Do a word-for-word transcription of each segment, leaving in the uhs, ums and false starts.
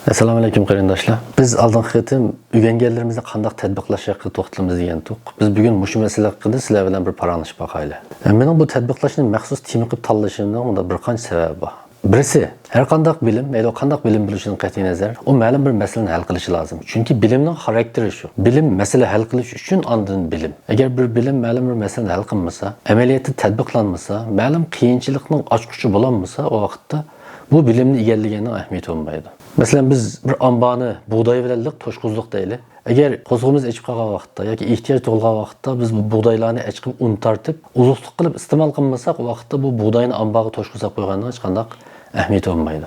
ئەسسالامۇ ئەلەيكۇم قېرىنداشلار. بىز ئالدىنقى قېتىم ئۆگەنگەنلىرىمىزنى قانداق تەتبىقلاش ھەققىدە توختىلىمىز دېگەنتۇق. بىز بۈگۈن مۇشۇ مەسىلە ھەققىدە سىلەر بىلەن بىر پاراڭلىشىپ باقايلى. مېنىڭ بۇ تەتبىقلاشنى مەخسۇس تېما قىلىپ تاللىشىمنىڭ مۇنداق بىر قانچە سەۋەبى بار. بىرسى، ھەر قانداق بىلىم، مەيلى ئۇ قانداق بىلىم بولۇشىدىن قەتئىينەزەر، ئۇ مەلۇم بىر مەسىلىنى ھەل قىلىشى لازىم. چۈنكى بىلىمنىڭ خاراكتېرى شۇ. بىلىم مەسىلە ھەل قىلىش ئۈچۈن ئاندىن بىلىم. ئەگەر بىر بىلىم مەلۇم بىر مەسىلىنى ھەل قىلمىسا، ئەمەلىيەتتە تەتبىقلانمىسا، مەلۇم قىيىنچىلىقنىڭ ئاچقۇچى بولالمىسا، ئۇ ۋاقىتتا بۇ بىلىمنى ئىگىلىگەننىڭ ئەھمىيىتى بولمايدۇ. مەسىلەن، بىز بىر ئامبارنى بۇغداي بىلەن لىق توشقۇزدۇق دەيلى. ئەگەر قوزىقىمىز ئېچىپ قالغان ۋاقىتتا ياكى ئېھتىياج تۇغۇلغان ۋاقىتتا بىز بۇ بۇغدايلارنى ئەچىقىپ ئۇن تارتىپ، ئوزۇقلۇق قىلىپ ئىستېمال قىلمىساق، ئۇ ۋاقىتتا بۇ بۇغداينى ئامبارغا توشقۇزۇپ قويغاننىڭ ھېچقانداق ئەھمىيىتى بولمايدۇ.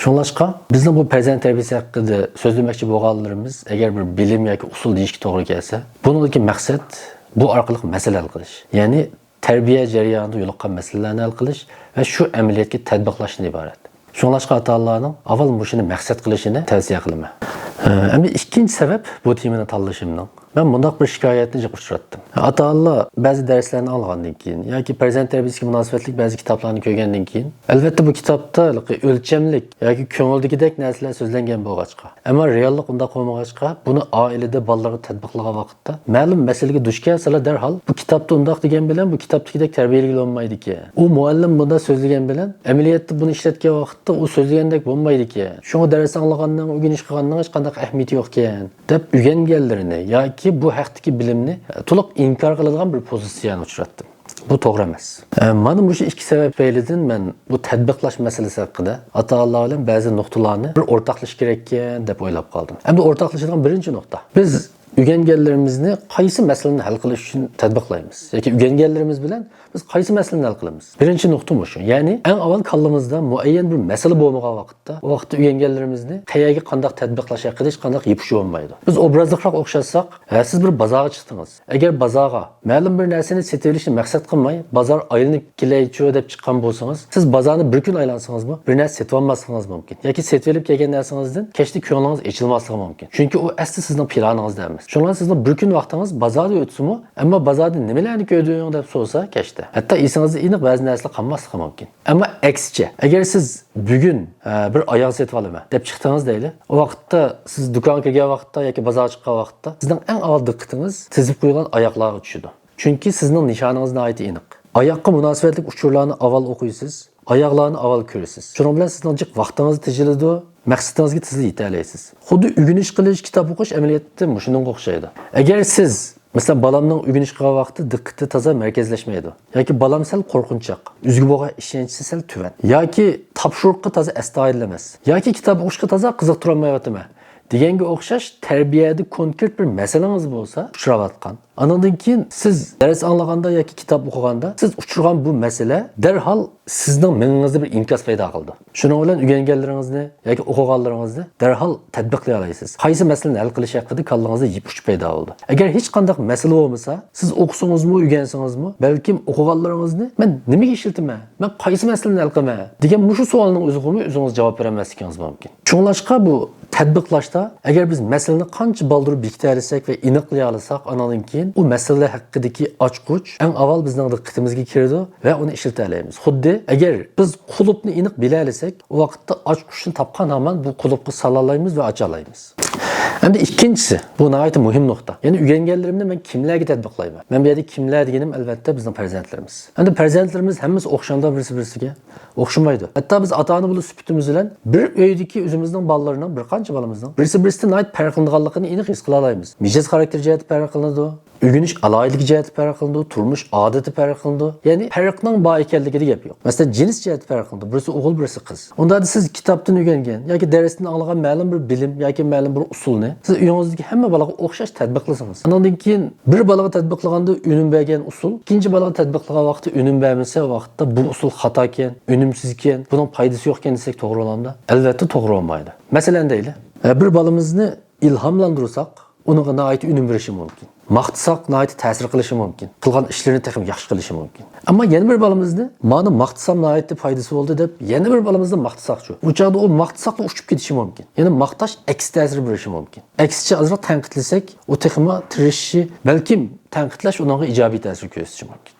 شۇڭلاشقا، بىزنىڭ بۇ پەرزەنت تەربىيەسى ھەققىدە سۆزلىمەكچى بولغانلىرىمىز، ئەگەر بىر بىلىم ياكى ئۇسۇل دېيىشكە توغرا كەلسە، بۇنىڭدىكى مەقسەت بۇ ئارقىلىق مەسىلە ھەل قىلىش. يەنى تەربىيە جەريانىدا يولۇققان مەسىلىلەرنى ھەل قىلىش ۋە شۇ ئەمەلىيەتكە تەتبىقلاشتىن ئىبارەت. شۇڭلاشقا ئاتا-ئانىلارنىڭ ئاۋۋال مۇشۇنى مەقسەت قىلىشىنى تەۋسىيە قىلىمەن. ئە، ئەمدى ئىككىنچى سەۋەب بۇ تېمىنى تاللىشىمنىڭ، مەن مۇنداق بىر شىكايەتنى جىق ئۇچراتتىم. ئاتا-ئانىلار بەزى دەرسلەرنى ئاڭلىغاندىن كېيىن ياكى پەرزەنت تەربىيەسىگە مۇناسىۋەتلىك بەزى كىتابلارنى كۆرگەندىن كېيىن، ئەلۋەتتە، بۇ كىتابتا ھېلىقى ئۆلچەملىك ياكى كۆڭۈلدىكىدەك نەرسىلەر سۆزلەنگەن بولغاچقا، ئەمما رېئاللىق ئۇنداق بولمىغاچقا، بۇنى ئائىلىدە بالىلارغا تەتبىقلىغان ۋاقىتتا، مەلۇم مەسىلىگە دۇچ كەلسىلا، دەرھال بۇ كىتابتا ئۇنداق دېگەن بىلەن بۇ كىتابتىكىدەك تەربىيەلىگىلى بولمايدىكەن. ئۇ مۇئەللىم بۇنداق سۆزلىگەن بىلەن ئەمەلىيەتتە بۇنى ئىشلەتكەن ۋاقىتتا ئۇ سۆزلىگەندەك بولمايدىكەن. شۇڭا دەرس ئاڭلىغاننىڭ، ئۆگىنىش قىلغاننىڭ ھېچقانداق ئەھمىيىتى يوقكەن، دەپ ئۆگەنگەنلىرىنى ياكى بۇ ھەقتىكى بىلىمنى تولۇق ئىنكار قىلىدىغان بىر پوزىتسىيەنى ئۇچراتتىم. بۇ توغرا ئەمەس. ئە، مانا مۇشۇ ئىككى سەۋەب تۈپەيلىدىن مەن بۇ تەتبىقلاش مەسىلىسى ھەققىدە ئاتا-ئانىلار بىلەن بەزى نۇقتىلارنى بىر ئورتاقلىشىش كېرەككەن دەپ ئويلاپ قالدىم. ئەمدى ئورتاقلىشىدىغان بىرىنچى نۇقتا. بىز ئۆگەنگەنلىرىمىزنى قايسى مەسىلىنى ھەل قىلىش ئۈچۈن تەتبىقلايمىز؟ ياكى ئۆگەنگەنلىرىمىز بىلەن بىز قايسى مەسىلىنى ھەل قىلىمىز؟ بىرىنچى نۇقتا مۇشۇ. يەنى ئەڭ ئاۋۋال كاللىمىزدا مۇئەييەن بىر مەسىلە بولمىغان ۋاقىتتا، ئۇ ۋاقىتتا ئۆگەنگەنلىرىمىزنى قەيەرگە قانداق تەتبىقلاش ھەققىدە ھېچقانداق يېپىشۇ بولمايدۇ. بىز ئوبرازلىقراق ئوخشاتساق، ھە، سىز بىر بازارغا چىقتىڭىز. ئەگەر بازارغا مەلۇم بىر نەرسىنى سېتىۋېلىشنى مەقسەت قىلماي، بازار ئايلىنىپ كېلەيچۇ دەپ چىققان بولسىڭىز، سىز بازارنى بىر كۈن ئايلانسىڭىزمۇ، بىر نەرسە سېتىۋالماسلىقىڭىز مۇمكىن. ياكى سېتىۋېلىپ كەلگەن نەرسىڭىزدىن كەچتە كۆڭلىڭىز ئېچىلماسلىقى مۇمكىن. چۈنكى ئۇ ئەسلى سىزنىڭ پىلانىڭىزدا ئەمەس. شۇڭا سىزنىڭ بىر كۈن ۋاقتىڭىز بازاردا ئۆتسىمۇ، ئەمما بازاردا نېمىلەرنى كۆردۈڭ دەپ سورىسا كەچتە، ھەتتا ئېسىڭىزدە ئېنىق بەزى نەرسىلەر قالماسلىقى مۇمكىن. ئەمما ئەكسىچە، ئەگەر سىز بۈگۈن، ئە، بىر ئاياغ سېتىۋالىمەن دەپ چىقتىڭىز دەيلى. ئۇ ۋاقىتتا سىز دۇكانغا كىرگەن ۋاقىتتا ياكى بازارغا چىققان ۋاقىتتا سىزنىڭ ئەڭ ئاۋۋال دىققىتىڭىز تىزىپ قويغان ئاياغلارغا چۈشىدۇ. چۈنكى سىزنىڭ نىشانىڭىز ناھايىتى ئېنىق. ئاياغقا مۇناسىۋەتلىك ئۇچۇرلارنى ئاۋۋال ئوقۇيسىز، ئاياغلارنى ئاۋۋال كۆرىسىز. شۇنىڭ بىلەن سىزنىڭ جىق ۋاقتىڭىز تېجىلىدۇ، مەقسىتىڭىزگە تېزلا يېتەلەيسىز. خۇددى ئۆگىنىش قىلىش، كىتاب ئوقۇش ئەمەلىيەتتە مۇشۇنىڭغا ئوخشايدۇ. ئەگەر سىز مەسىلەن، بالامنىڭ ئۆگىنىش قىلغان ۋاقتىدا دىققىتى تازا مەركەزلەشمەيدۇ. ياكى بالام سەل قورقۇنچاق، ئۆزىگە بولغان ئىشەنچى سەل تۆۋەن. ياكى تاپشۇرۇققا تازا ئەستايىدىل ئەمەس. ياكى كىتاب ئوقۇشقا تازا قىزىقتۇرالمايۋاتىمەن دېگەنگە ئوخشاش تەربىيەدە كونكرېت بىر مەسىلىڭىز بولسا ئۇچراۋاتقان. ئانىڭدىن كېيىن سىز دەرس ئاڭلىغاندا ياكى كىتاب ئوقۇغاندا سىز ئۇچرىغان بۇ مەسىلە دەرھال سىزنىڭ مېڭىڭىزدە بىر ئىنكاس پەيدا قىلىدۇ. شۇنىڭ بىلەن ئۆگەنگەنلىرىڭىزنى ياكى ئوقۇغانلىرىڭىزنى دەرھال تەتبىقلىيالايسىز. قايسى مەسىلىنى ھەل قىلىش ھەققىدە كاللىڭىزدا يىپ ئۇچى پەيدا بولىدۇ. ئەگەر ھېچقانداق مەسىلە بولمىسا، سىز ئوقۇسىڭىزمۇ، ئۆگەنسىڭىزمۇ، بەلكىم ئوقۇغانلىرىڭىزنى مەن نېمىگە ئىشلىتىمەن؟ مەن قايسى مەسىلىنى ھەل قىلىمەن؟ دېگەن مۇشۇ سوئالنىڭ ئۆزىغىمۇ ئۆزىڭىز جاۋاب بېرەلمەسلىكىڭىز مۇمكىن. شۇڭلاشقا بۇ تەتبىقلاشتا ئەگەر بىز مەسىلىنى قانچە بالدۇر بېكىتەلىسەك ۋە ئېنىقلىيالىساق، ئانىڭدىن كېيىن ئۇ مەسىلە ھەققىدىكى ئاچقۇچ ئەڭ ئاۋۋال بىزنىڭ دىققىتىمىزگە كىرىدۇ ۋە ئۇنى ئىشلىتەلەيمىز. خۇددى ئەگەر بىز قۇلۇپنى ئېنىق بىلەلىسەك، ئۇ ۋاقىتتا ئاچقۇچنى تاپقان ھامان بۇ قۇلۇپقا سالالايمىز ۋە ئاچالايمىز. ئەمدى ئىككىنچىسى، بۇ ناھايىتى مۇھىم نۇقتا. يەنى ئۆگەنگەنلىرىمنى مەن كىملەرگە تەتبىقلايمەن؟ مەن بۇ يەردە كىملەر دېگىنىم ئەلۋەتتە بىزنىڭ پەرزەنتلىرىمىز. ئەمدى پەرزەنتلىرىمىز ھەممىسى ئوخشامدۇ بىرسى بىرسىگە؟ ئوخشىمايدۇ. ھەتتا بىز ئاتا-ئانا بولۇش سۈپىتىمىز بىلەن بىر ئۆيدىكى ئۆزىمىزنىڭ بالىلىرىنىڭ، بىر قانچە بالىمىزنىڭ بىرسى بىرسىدىن ناھايىتى پەرقلىنىدىغانلىقىنى ئېنىق ھېس قىلالايمىز. مىجەز خاراكتېر جەھەتتە پەرق قىلىنىدۇ، ئۆگىنىش ئالاھىدىلىكى جەھەتتە پەرق قىلىنىدۇ، تۇرمۇش ئادىتى پەرق قىلىنىدۇ. يەنى پەرقنىڭ بار ئىكەنلىكىدە گەپ يوق. مەسىلەن، جىنس جەھەتتە پەرق قىلىدۇ. بىرسى ئوغۇل، بىرسى قىز. ئۇنداقتا سىز كىتابتىن ئۆگەنگەن ياكى دەرستىن ئاڭلىغان مەلۇم بىر بىلىم ياكى مەلۇم بىر ئۇسۇلنى سىز ئۆيىڭىزدىكى ھەممە بالىغا ئوخشاش تەتبىقلىسىڭىز، ئانىڭدىن كېيىن بىر بالىغا تەتبىقلىغاندا ئۈنۈم بەرگەن ئۇسۇل ئىككىنچى بالىغا تەتبىقلىغان ۋاقىتتا ئۈنۈم بەرمىسە، ۋاقىتتا بۇ ئۇسۇل خاتاكەن، ئۈنۈمسىزكەن، بۇنىڭ پايدىسى يوقكەن دېسەك توغرا بولامدۇ؟ ئەلۋەتتە توغرا بولمايدۇ. مەسىلەن دەيلى، بىر بالىمىزنى ئىلھاملاندۇرساق، ئۇنىڭغا ناھايىتى ئۈنۈم بېرىشى مۇمكىن. ماختىساق، ناھايىتى تەسىر قىلىشى مۇمكىن. قىلغان ئىشلىرىنى تېخىمۇ ياخشى قىلىشى مۇمكىن. ئەمما يەنە بىر بالىمىزنى، مانا ماختىسام ناھايىتى پايدىسى بولدى دەپ، يەنە بىر بالىمىزنى ماختىساقچۇ، ئۇ چاغدا ئۇ ماختىساقلا ئۇچۇپ كېتىشى مۇمكىن. يەنى ماختاش ئەكس تەسىر بېرىشى مۇمكىن. ئەكسىچە ئازراق تەنقىدلىسەك، ئۇ تېخىمۇ تىرىشىشى، بەلكىم تەنقىدلەش ئۇنىڭغا ئىجابىي تەسىر كۆرسىتىشى مۇمكىن.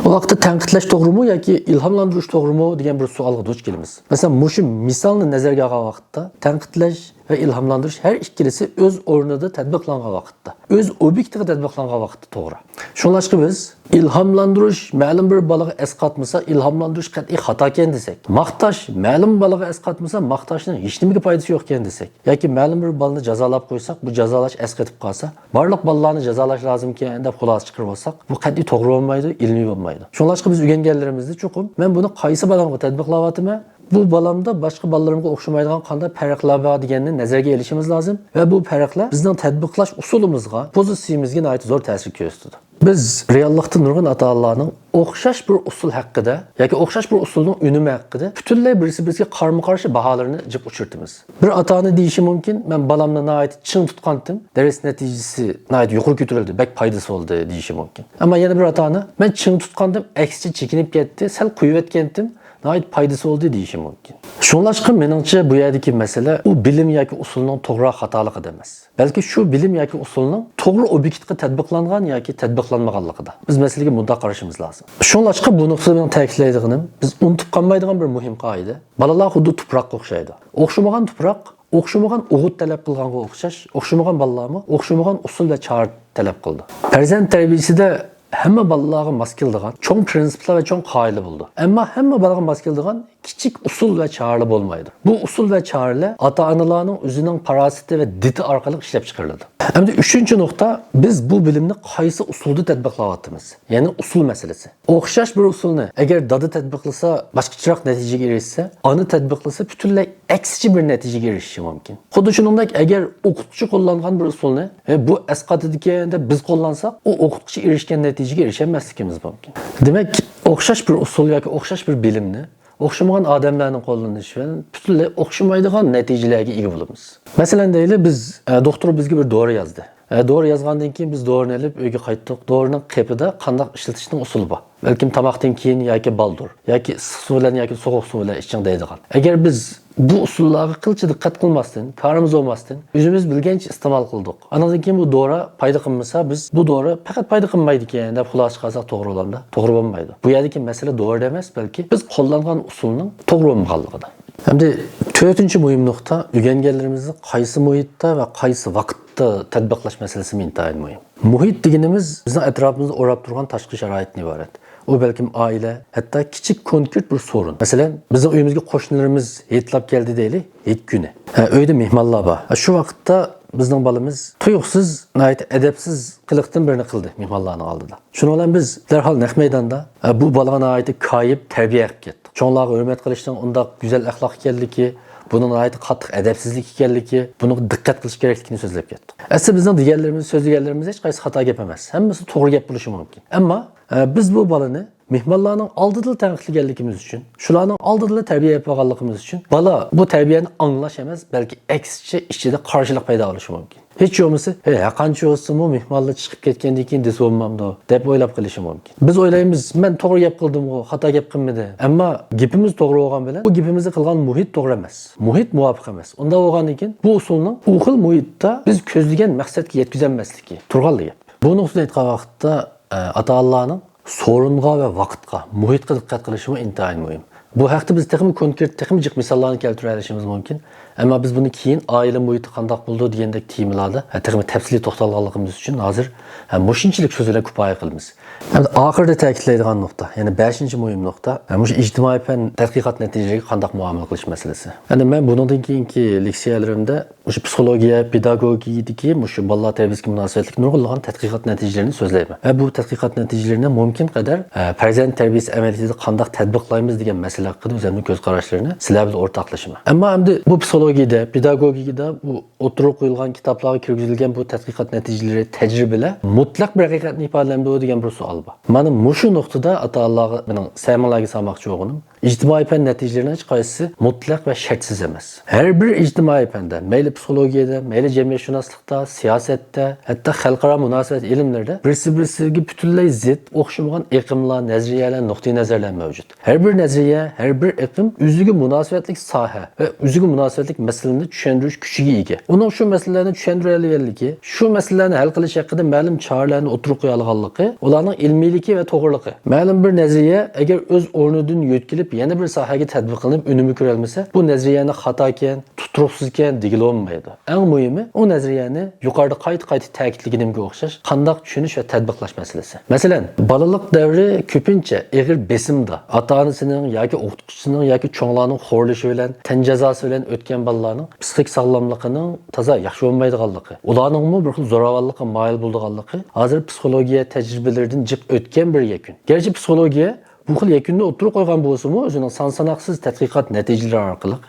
ئۇ ۋاقىتتا تەنقىدلەش توغرىمۇ ياكى ئىلھاملاندۇرۇش توغرىمۇ دېگەن بىر سوئالغا دۇچ كېلىمىز. مەسىلەن، مۇشۇ مىسالنى نەزەرگە ئالغان ۋاقىتتا تەنقىدلەش ۋە ئىلھاملاندۇرۇش ھەر ئىككىلىسى ئۆز ئورنىدا تەتبىقلانغان ۋاقىتتا، ئۆز ئوبيېكتىغا تەتبىقلانغان ۋاقىتتا توغرا. شۇڭلاشقا بىز ئىلھاملاندۇرۇش مەلۇم بىر بالىغا ئەسقاتمىسا، ئىلھاملاندۇرۇش قەتئىي خاتاكەن دېسەك، ماختاش مەلۇم بالىغا ئەسقاتمىسا، ماختاشنىڭ ھېچنېمىگە پايدىسى يوقكەن دېسەك، ياكى مەلۇم بىر بالىنى جازالاپ قويساق، بۇ جازالاش ئەسقېتىپ قالسا، بارلىق بالىلارنى جازالاش لازىمكەن دەپ خۇلاسە چىقىرىۋالساق، بۇ قەتئىي توغرا بولمايدۇ، ئىلمىي بولمايدۇ. شۇڭلاشقا بىز ئۆگەنگەنلىرىمىزدە چوقۇم، مەن بۇنى قايسى بالامغا تەتبىقلاۋاتىمەن؟ بۇ بالامدا باشقا بالىلىرىمغا ئوخشىمايدىغان قانداق پەرقلەر بار دېگەننى نەزەرگە ئېلىشىمىز لازىم ۋە بۇ پەرقلەر بىزنىڭ تەتبىقلاش ئۇسۇلىمىزغا، پوزىتسىيىمىزگە ناھايىتى زور تەسىر كۆرسىتىدۇ. بىز رېئاللىقتا نۇرغۇن ئاتا-ئانىلارنىڭ ئوخشاش بىر ئۇسۇل ھەققىدە ياكى ئوخشاش بىر ئۇسۇلنىڭ ئۈنۈمى ھەققىدە پۈتۈنلەي بىرسى-بىرسىگە قارىمۇ-قارشى باھالىرىنى جىق ئۇچرىتىمىز. بىر ئاتا-ئانا دېيىشى مۇمكىن، مەن بالامنى ناھايىتى چىڭ تۇتقانتىم، دەرس نەتىجىسى ناھايىتى يۇقىرى كۆتۈرۈلدى، بەك پايدىسى بولدى دېيىشى مۇمكىن. ئەمما يەنە بىر ئاتا-ئانا، مەن چىڭ تۇتقانتىم، ئەكسىچە چېكىنىپ كەتتى، سەل قويۇۋەتكەنتىم، ناھايىتى پايدىسى بولدى دېيىشى مۇمكىن. شۇڭلاشقا مېنىڭچە بۇ يەردىكى مەسىلە ئۇ بىلىم ياكى ئۇسۇلنىڭ توغرا خاتالىقىدا ئەمەس. بەلكى شۇ بىلىم ياكى ئۇسۇلنىڭ توغرا ئوبيېكتقا تەتبىقلانغان ياكى تەتبىقلانمىغانلىقىدا. بىز مەسىلىگە مۇنداق قارىشىمىز لازىم. شۇڭلاشقا بۇ نۇقتىدا مېنىڭ تەكىتلەيدىغىنىم، بىز ئۇنتۇپ قالمايدىغان بىر مۇھىم قائىدە. بالىلار خۇددى تۇپراققا ئوخشايدۇ. ئوخشىمىغان تۇپراق ئوخشىمىغان ئوغۇت تەلەپ قىلغانغا ئوخشاش، ئوخشىمىغان بالىلارمۇ ئوخشىمىغان ئۇسۇل ۋە چارە تەلەپ قىلىدۇ. پەرزەنت تەربىيىسىدە ھەممە بالىلارغا ماس كېلىدىغان چوڭ پىرىنسىپلار ۋە چوڭ قائىدىلەر بولىدۇ. ئەمما ھەممە بالىغا ماس كېلىدىغان كىچىك ئۇسۇل ۋە چارىلەر بولمايدۇ. بۇ ئۇسۇل ۋە چارىلەر ئاتا-ئانىلارنىڭ ئۆزىنىڭ پاراسىتى ۋە دىتى ئارقىلىق ئىشلەپ چىقىرىلىدۇ. ئەمدى ئۈچىنچى نۇقتا، بىز بۇ بىلىمنى قايسى ئۇسۇلدا تەتبىقلاۋاتىمىز؟ يەنى ئۇسۇل مەسىلىسى. ئوخشاش بىر ئۇسۇلنى ئەگەر دادا تەتبىقلىسا، باشقىچىراق نەتىجىگە ئېرىشسە، ئانا تەتبىقلىسا، پۈتۈنلەي ئەكسىچە بىر نەتىجىگە ئېرىشىشى مۇمكىن. خۇددى شۇنىڭدەك، ئەگەر ئوقۇتقۇچى قوللانغان بىر ئۇسۇلنى، «ھە، بۇ ئەسقاتىدىكەن» دەپ بىز قوللانساق، ئۇ ئوقۇتقۇچى ئېرىشكەن نەتىجىگە ئېرىشەلمەسلىكىمىز مۇمكىن. دېمەك، ئوخشاش بىر ئۇسۇل ياكى ئوخشاش بىر بىلىمنى ئوخشىمىغان ئادەملەرنىڭ قوللىنىشى بىلەن پۈتۈنلەي ئوخشىمايدىغان نەتىجىلەرگە ئىگە بولىمىز. مەسىلەن، دەيلى، بىز، ئە، دوختۇر بىزگە بىر دورا يازدى. ئە، دورا يازغاندىن كېيىن بىز دورىنى ئېلىپ ئۆيگە قايتتۇق. دورىنىڭ قېپىدا قانداق ئىشلىتىشنىڭ ئۇسۇلى بار. بەلكىم تاماقتىن كېيىن ياكى بالدۇر، ياكى ئىسسىق سۇ بىلەن ياكى سوغۇق سۇ بىلەن ئىچىڭ دەيدىغان. ئەگەر بىز بۇ ئۇسۇللارغا قىلچە دىققەت قىلماستىن، كارىمىز بولماستىن، ئۆزىمىز بىلگەنچە ئىستېمال قىلدۇق. ئانىڭدىن كېيىن بۇ دورا پايدا قىلمىسا، بىز بۇ دورا پەقەت پايدا قىلمايدىكەن دەپ خۇلاسە چىقارساق توغرا بولامدا؟ توغرا بولمايدۇ. بۇ يەردىكى مەسىلە دورىدا ئەمەس، بەلكى بىز قوللانغان ئۇسۇلنىڭ توغرا بولمىغانلىقىدا. ئەمدى تۆتىنچى مۇھىم نۇقتا، ئۆگەنگەنلىرىمىزنى قايسى مۇھىتتا ۋە قايسى ۋاقىتتا تەتبىقلاش مەسىلىسىمۇ ئىنتايىن مۇھىم. مۇھىت دېگىنىمىز بىزنىڭ ئەتراپىمىزدا ئوراپ تۇرغان تاشقى شارائىتتىن ئىبارەت. ئۇ بەلكىم ئائىلە، ھەتتا كىچىك كونكرېت بىر سورۇن. مەسىلەن، بىزنىڭ ئۆيىمىزگە قوشنىلىرىمىز ھېيتلاپ كەلدى دەيلى، ھېيت كۈنى. ھە، ئۆيدە مېھمانلار بار. ھە، شۇ ۋاقىتتا بىزنىڭ بالىمىز تۇيۇقسىز ناھايىتى ئەدەپسىز قىلىقتىن بىرنى قىلدى مېھمانلارنىڭ ئالدىدا. شۇنىڭ بىلەن بىز دەرھال نەق مەيداندا، ھە، بۇ بالىغا ناھايىتى كايىپ تەربىيە قىلىپ كەتتۇق. چوڭلارغا ھۆرمەت قىلىشنىڭ ئۇنداق گۈزەل ئەخلاق ئىكەنلىكى، بۇنىڭ ناھايىتى قاتتىق ئەدەپسىزلىك ئىكەنلىكى، بۇنىڭغا دىققەت قىلىش كېرەكلىكىنى سۆزلەپ كەتتۇق. ئەسلى بىزنىڭ دېگەنلىرىمىز، سۆزلىگەنلىرىمىز ھېچقايسى خاتا گەپ ئەمەس. ھەممىسى توغرا گەپ بولۇشى مۇمكىن. ئەمما، ئە، بىز بۇ بالىنى مېھمانلارنىڭ ئالدىدىلا تەنقىدلىگەنلىكىمىز ئۈچۈن، شۇلارنىڭ ئالدىدىلا تەربىيە ئېلىپ بارغانلىقىمىز ئۈچۈن، بالا بۇ تەربىيەنى ئاڭلاش ئەمەس، بەلكى ئەكسىچە ئىچىدە قارشىلىق پەيدا بولۇشى مۇمكىن. ھېچ بولمىسا، «ھە، ھەرقانچە بولسىمۇ مېھمانلار چىقىپ كەتكەندىن كېيىن دېسە بولمامدۇ؟» دەپ ئويلاپ قېلىشى مۇمكىن. بىز ئويلايمىز، «مەن توغرا گەپ قىلدىمغۇ، خاتا گەپ قىلمىدىم.» ئەمما گېپىمىز توغرا بولغان بىلەن، بۇ گېپىمىزنى قىلغان مۇھىت توغرا ئەمەس. مۇھىت مۇۋاپىق ئەمەس. ئۇنداق بولغاندىن كېيىن، بۇ ئۇسۇلنىڭ ئۇ خىل مۇھىتتا بىز كۆزلىگەن مەقسەتكە يەتكۈزەلمەسلىكى تۇرغانلا گەپ. بۇ نۇقتىدىن ئېيتقان ۋاقىتتا، ئە، ئاتا-ئانىلارنىڭ سورۇنغا ۋە ۋاقىتقا، مۇھىتقا دىققەت قىلىشىمۇ ئىنتايىن مۇھىم. بۇ ھەقتە بىز تېخىمۇ كونكرېت، تېخىمۇ جىق مىساللارنى كەلتۈرەلىشىمىز مۇمكىن. ئەمما بىز بۇنى كېيىن ئائىلە مۇھىتى قانداق بولىدۇ دېگەندەك تېمىلاردا، ھە، تېخىمۇ تەپسىلىي توختالغانلىقىمىز ئۈچۈن ھازىر، ھە، مۇشۇنچىلىك سۆز بىلەن كۇپايە قىلىمىز. ھەم ئاخىرىدا تەكىتلەيدىغان نۇقتا، يەنى بەشىنچى مۇھىم نۇقتا، ھە، مۇشۇ ئىجتىمائىي پەن تەتقىقات نەتىجىلىرىگە قانداق مۇئامىلە قىلىش مەسىلىسى. يەنى مەن بۇنىڭدىن كېيىنكى لېكسىيەلىرىمدە مۇشۇ پسىخولوگىيە، پېداگوگىكىدىكى مۇشۇ بالىلار تەربىيەسىگە مۇناسىۋەتلىك نۇرغۇنلىغان تەتقىقات نەتىجىلىرىنى سۆزلەيمەن. ۋە بۇ تەتقىقات نەتىجىلىرىنى مۇمكىن قەدەر، ئە، پەرزەنت تەربىيەسى ئەمەلىيىتىدە قانداق تەتبىقلايمىز دېگەن مەسىلە ھەققىدە ئۆزۈمنىڭ كۆز قاراشلىرىنى سىلەر بىلەن ئورتاقلىشىمەن. ئەمما ئەمدى بۇ پسىخولوگىيىدە، پېداگوگىكىدا بۇ ئوتتۇرىغا قويۇلغان كىتابلارغا كىرگۈزۈلگەن بۇ تەتقىقات نەتىجىلىرى، تەجرىبىلەر مۇتلەق بىر ھەقىقەتنى ئىپادىلەمدۇ دېگەن بىر سوئال بار. مانا مۇشۇ نۇقتىدا ئاتا-ئانىلارغا مېنىڭ سەمىڭلارگە سالماقچى بولغىنىم، ئىجتىمائىي پەن نەتىجىلىرىنىڭ ھېچقايسىسى مۇتلەق ۋە شەرتسىز ئەمەس. ھەر بىر ئىجتىمائىي پەندە، مەيلى پسىخولوگىيەدە، مەيلى جەمئىيەتشۇناسلىقتا، سىياسەتتە، ھەتتا خەلقئارا مۇناسىۋەت ئىلىملىرىدە بىرسى-بىرسىگە پۈتۈنلەي زىت، ئوخشىمىغان ئېقىملار، نەزەرىيەلەر، نۇقتىئىنەزەرلەر مەۋجۇت. ھەر بىر نەزەرىيە، ھەر بىر ئېقىم ئۆزىگە مۇناسىۋەتلىك ساھە ۋە ئۆزىگە مۇناسىۋەتلىك مەسىلىنى چۈشەندۈرۈش كۈچىگە ئىگە. ئۇنىڭ شۇ مەسىلىلەرنى چۈشەندۈرەلىگەنلىكى، شۇ مەسىلىلەرنى ھەل قىلىش ھەققىدە مەلۇم چارىلەرنى ئوتتۇرىغا قويالىغانلىقى ئۇلارنىڭ ئىلمىيلىكى ۋە توغرىلىقى. مەلۇم بىر نەزەرىيە ئەگەر ئۆز ئورنىدىن يۆتكىلىپ، يەنە بىر ساھەگە تەتبىقلىنىپ، ئۈنۈمى كۆرەلمىسە، بۇ نەزەرىيەنى خاتاكەن، تۇتۇرۇقسىزكەن دېگىلى بولمايدۇ. ئەڭ مۇھىمى، ئۇ نەزەرىيەنى يۇقىرىدا قايتا-قايتا تەكىتلىگىنىمگە ئوخشاش قانداق چۈشىنىش ۋە تەتبىقلاش مەسىلىسى. مەسىلەن، بالىلىق دەۋرى كۆپىنچە ئېغىر بېسىمدا، ئاتا-ئانىسىنىڭ ياكى ئوقۇتقۇچىسىنىڭ ياكى چوڭلارنىڭ خورلىشى بىلەن، تەن جازاسى بىلەن ئۆتكەن بالىلارنىڭ پسىخىك ساغلاملىقىنىڭ تازا ياخشى بولمايدىغانلىقى، ئۇلارنىڭمۇ بىر خىل زوراۋانلىققا مايىل بولىدىغانلىقى ھازىر پسىخولوگىيە تەجرىبىلىرىدىن جىق ئۆتكەن بىر يەكۈن. گەرچە پسىخولوگىيە بۇ خىل يەكۈننى ئوتتۇرىغا قويغان بولسىمۇ، ئۆزىنىڭ سان-ساناقسىز تەتقىقات نەتىجىلىرى ئارقىلىق.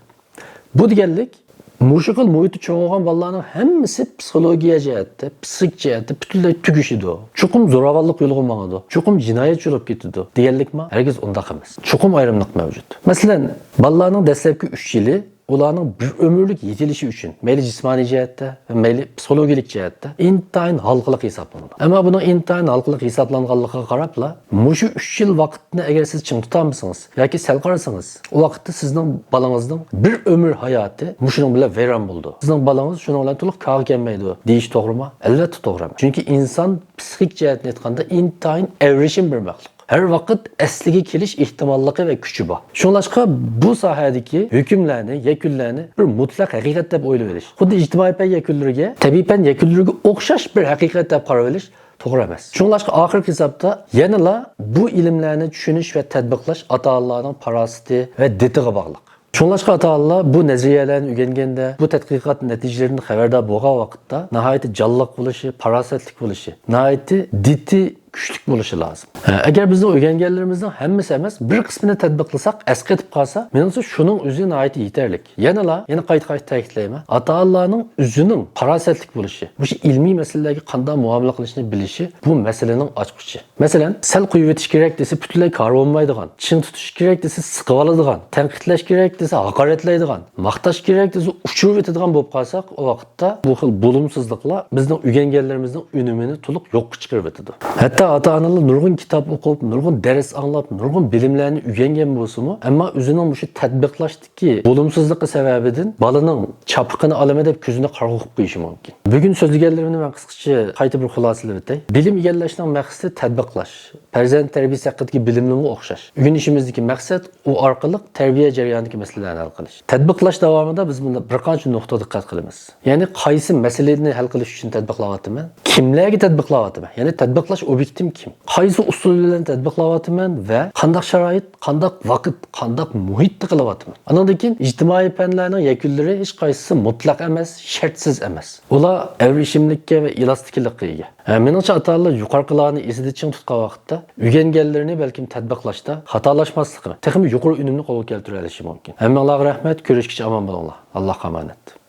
بۇ دېگەنلىك، مۇشۇ خىل مۇھىتتا چوڭ بولغان بالىلارنىڭ ھەممىسى پسىخولوگىيە جەھەتتە، پسىخىك جەھەتتە پۈتۈنلەي تۈگىشىدۇ، چوقۇم زوراۋانلىق يولىغا ماڭىدۇ، چوقۇم جىنايەتچى بولۇپ كېتىدۇ دېگەنلىكما؟ ھەرگىز ئۇنداق ئەمەس. چوقۇم ئايرىملىق مەۋجۇت. مەسىلەن، بالىلارنىڭ دەسلەپكى ئۈچ يىلى ئۇلارنىڭ بىر ئۆمۈرلۈك يېتىلىشى ئۈچۈن، مەيلى جىسمانىي جەھەتتە ۋە مەيلى پسىخولوگىيەلىك جەھەتتە ئىنتايىن ھالقىلىق ھېسابلىنىدۇ. ئەمما بۇنىڭ ئىنتايىن ھالقىلىق ھېسابلانغانلىقىغا قاراپلا، مۇشۇ ئۈچ يىل ۋاقىتنى ئەگەر سىز چىڭ تۇتالمىسىڭىز ياكى سەل قارىسىڭىز، ئۇ ۋاقىتتا سىزنىڭ بالىڭىزنىڭ بىر ئۆمۈر ھاياتى مۇشۇنىڭ بىلەن ۋەيران بولىدۇ. سىزنىڭ بالىڭىز شۇنىڭ بىلەن تولۇق كارغا كەلمەيدۇ دېيىش توغرىمۇ؟ ئەلۋەتتە توغرا ئەمەس. چۈنكى ئىنسان پسىخىك جەھەتتىن ئېيتقاندا ئىنتايىن ئەۋرىشىم بىر مەخلۇق. ھەر ۋاقىت ئەسلىگە كېلىش ئېھتىماللىقى ۋە كۈچى بار. شۇڭلاشقا بۇ ساھەدىكى ھۆكۈملەرنى، يەكۈنلەرنى بىر مۇتلەق ھەقىقەت دەپ ئويلىۋېلىش، خۇددى ئىجتىمائىي پەن يەكۈنلىرىگە، تەبىئىي پەن يەكۈنلىرىگە ئوخشاش بىر ھەقىقەت دەپ قاراۋېلىش توغرا ئەمەس. شۇڭلاشقا ئاخىرقى ھېسابتا يەنىلا بۇ ئىلىملەرنى چۈشىنىش ۋە تەتبىقلاش ئاتا-ئانىلارنىڭ پاراسىتى ۋە دىتىغا باغلىق. شۇڭلاشقا ئاتا-ئانىلار بۇ نەزەرىيەلەرنى ئۆگەنگەندە، بۇ تەتقىقات نەتىجىلىرىدىن خەۋەردار بولغان ۋاقىتتا ناھايىتى جانلىق بولۇشى، پاراسەتلىك بولۇشى، ناھايىتى دىتى كۈچلۈك بولۇشى لازىم. ھە، ئەگەر بىزنىڭ ئۆگەنگەنلىرىمىزنىڭ ھەممىسى ئەمەس، بىر قىسمىنى تەتبىقلىساق، ئەسقېتىپ قالسا، مېنىڭچە شۇنىڭ ئۆزى ناھايىتى يېتەرلىك. يەنىلا، يەنە قايتا-قايتا تەكىتلەيمەن، ئاتا-ئانىلارنىڭ ئۆزىنىڭ پاراسەتلىك بولۇشى، مۇشۇ ئىلمىي مەسىلىلەرگە قانداق مۇئامىلە قىلىشنى بىلىشى بۇ مەسىلىنىڭ ئاچقۇچى. مەسىلەن، سەل قويۇۋېتىش كېرەك دېسە، پۈتۈنلەي كارى بولمايدىغان، چىڭ تۇتۇش كېرەك دېسە، سىقىۋالىدىغان، تەنقىدلەش كېرەك دېسە، ھاقارەتلەيدىغان، ماختاش كېرەك دېسە، ئۇچۇرۇۋېتىدىغان بولۇپ قالساق، ئۇ ۋاقىتتا بۇ خىل بولۇمسىزلىقلار بىزنىڭ ئۆگەنگەنلىرىمىزنىڭ ئۈنۈمىنى تولۇق يوققا چىقىرىۋېتىدۇ. ھەتتا ئاتا-ئانىلار نۇرغۇن كىتاب ئوقۇپ، نۇرغۇن دەرس ئاڭلاپ، نۇرغۇن بىلىملەرنى ئۆگەنگەن بولسىمۇ، ئەمما ئۆزىنىڭ مۇشۇ تەتبىقلاشتىكى بولۇمسىزلىقى سەۋەبىدىن بالىنىڭ چاپىقىنى ئالىمەن دەپ كۆزىنى قارىغۇ قىلىپ قويۇشى مۇمكىن. بۈگۈن سۆزلىگەنلىرىمنى مەن قىسقىچە قايتا بىر خۇلاسىلىۋېتەي. بىلىم ئىگىلەشنىڭ مەقسىتى تەتبىقلاش. پەرزەنت تەربىيەسى ھەققىدىكى بىلىمنىمۇ ئوخشاش. ئۆگىنىشىمىزدىكى مەقسەت ئۇ ئارقىلىق تەربىيە جەريانىدىكى مەسىلىلەرنى ھەل قىلىش. تەتبىقلاش داۋامىدا بىز بۇندا بىر قانچە نۇقتىغا دىققەت قىلىمىز. يەنى قايسى مەسىلىنى ھەل قىلىش ئۈچۈن تەتبىقلاۋاتىمەن؟ كىملەرگە تەتبىقلاۋاتىمەن؟ يەنى تەتبىقلاش ئوبيېكتىم كىم؟ قايسى ئۇسۇل بىلەن تەتبىقلاۋاتىمەن ۋە قانداق شارائىت، قانداق ۋاقىت، قانداق مۇھىتتا قىلىۋاتىمەن؟ ئانىڭدىن كېيىن ئىجتىمائىي پەنلەرنىڭ يەكۈنلىرى ھېچقايسىسى مۇتلەق ئەمەس، شەرتسىز ئەمەس. ئۇلار ئەۋرىشىملىككە ۋە ئېلاستىكلىققا ئىگە. ھە، مېنىڭچە ئاتا-ئانىلار يۇقىرىقىلارنى ئېسىدە چىڭ تۇتقان ۋاقىتتا ئۆگەنگەنلىرىنى بەلكىم تەتبىقلاشتا خاتالاشماسلىقى، تېخىمۇ يۇقىرى ئۈنۈمنى قولغا كەلتۈرەلىشى مۇمكىن. ھەممىڭلارغا رەھمەت، كۆرۈشكىچە ئامان بولۇڭلار. ئاللاھقا ئامانەت.